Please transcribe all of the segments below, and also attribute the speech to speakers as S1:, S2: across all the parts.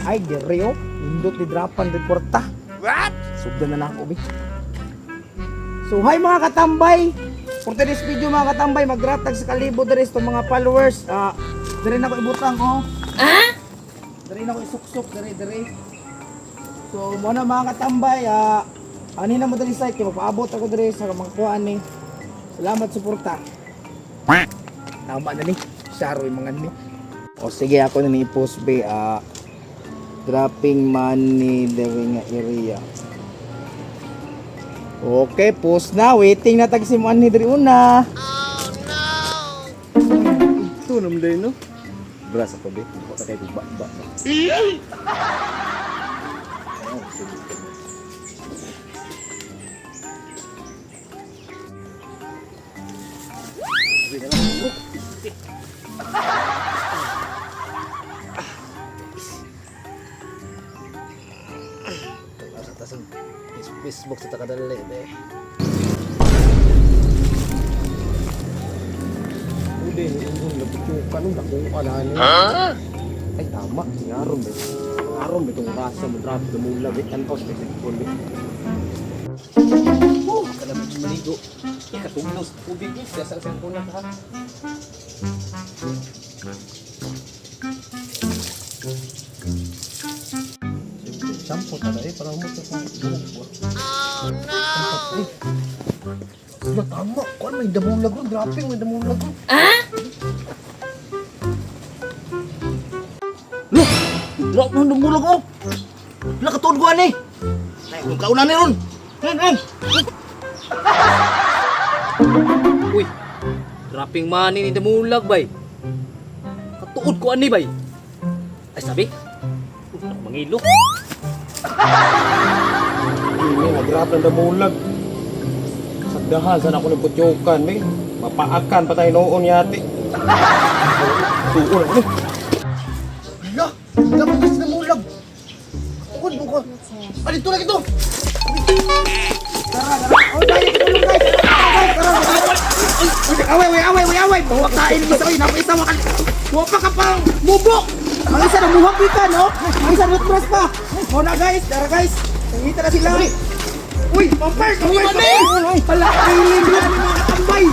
S1: Ay, dire oh. Indot ni drapan di kwarta. What? Sugdan na nako bi. So hi mga katambay. For today's video mga katambay, magratag sa kalibo diri sa mga followers. Ah, diri na ko ibutang oh. Ah? Diri na ko isuksok diri diri. So mo na mga katambay, ani na mo diri site kay mapaabot ako diri sa mga kuan ni. Salamat suporta. Tama na ni. Sharoy mga ni. O sige ako na ni i-post be dropping money diri nga area. Okay, post na. Waiting na tag si ni diri una. Oh no.
S2: Ito naman din, no? Bra sa tabi. Ako ta kay ba ba. Oh, sige. Sa tasang Facebook sa takadali eh. Uli, yung naputyukan, nung nakuha na niya. Ay, tama. Singaron ba? Singaron ba itong rasa mo? Drop the mula. Wait, tanaw sa cellphone. Oh, kalamit sa maligo. Ikatugnaw sa tubig. Eh. Kaya sa cellphone na ka. Shampoo tara eh, para mo sa buhok. Oh no! Eh. Wala, tama. Kuan, may damulag ron. Dropping, may damulag ron. Look! Drop mo damulag oh! Wala ka tuod ko ani! Ay, kung kauna ni ron! Ron, ron!
S3: Uy, dropping money ni Damulag bay. Katuod ko ani bay. Ay sabi, uy, ako mangilo.
S2: Ini, nag-drop ng damulag. Sagdahan, saan ako nagputyokan, eh. Mapaakan pa tayo noon yati. Tuon ako eh. Hala! Dapat kasi damulag! Tukod mo ko! Ah, dito na ito!
S1: Tara, tara. Oh, dali, tulong guys. Tara, guys, tara. Uy, away, away, away, away, away. Bawa kain mo sa oy, isa mo ka. Wa pa ka pang mubo. Ang isa na muhag ka, no? Ang isa toothbrush pa. O na guys, tara guys. Nangita na sila. Uy, pampers, pampers. Uy, Wala, feeling na ni mga katambay.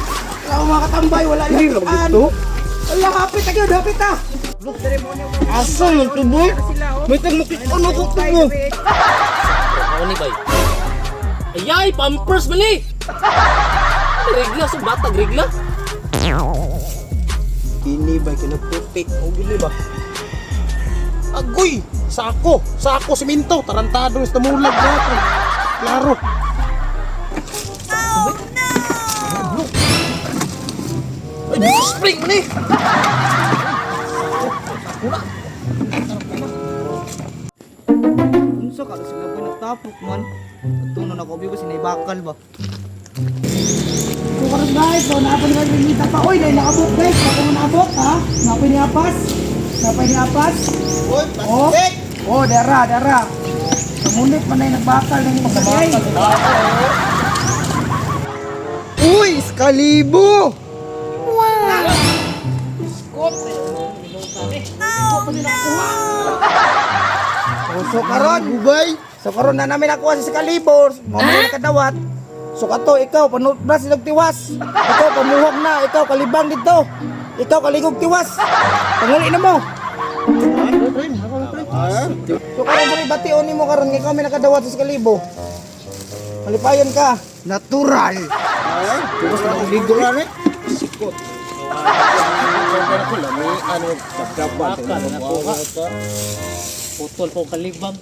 S1: Wala mga katambay, wala
S2: Hindi
S1: yan.
S2: lang dito.
S1: Wala, hapit agad, hapit ah.
S2: Asa yung tuboy? May tagmukit ano ko tubo?
S3: Ako ni bay. Ayay, pampers mali. Regla sa batag regla.
S2: Kini ba kinaputik? O gini ba? Agoy! Sako! Sako siminto! Tarantado yung damulag natin. Klaro! Oh no! Ay, dito spring mo ni!
S1: Unsa ka sila ko nagtapok man. Tuno na ko bigo sinaybakal ba. So karon guys, so naapon na ngita pa. Oy, dai naabot guys, ako mo naabot ha. Naapon ni apas. Naapon ni apas.
S2: Uy,
S1: Oh. Oh, dara, dara. Kamunit man na nagbakal ng isa ay.
S2: Uy! Iskalibo!
S1: Oh, so karon,
S2: Gubay!
S1: so karon na namin nakuha sa kalibo, mo man nakadawat. So kato ikaw panutbras silag tiwas. Ikaw pamuhog na, ikaw kalibang dito. Ikaw kaligog tiwas. Pangali na mo. So karon diri bation nimo karon nga ikaw may nakadawat sa kalibo. Malipayon ka.
S2: Natural! Bukas na akong ligo eh. Sikot. Ano,
S3: Bakal na kuha. Putol po kalibang.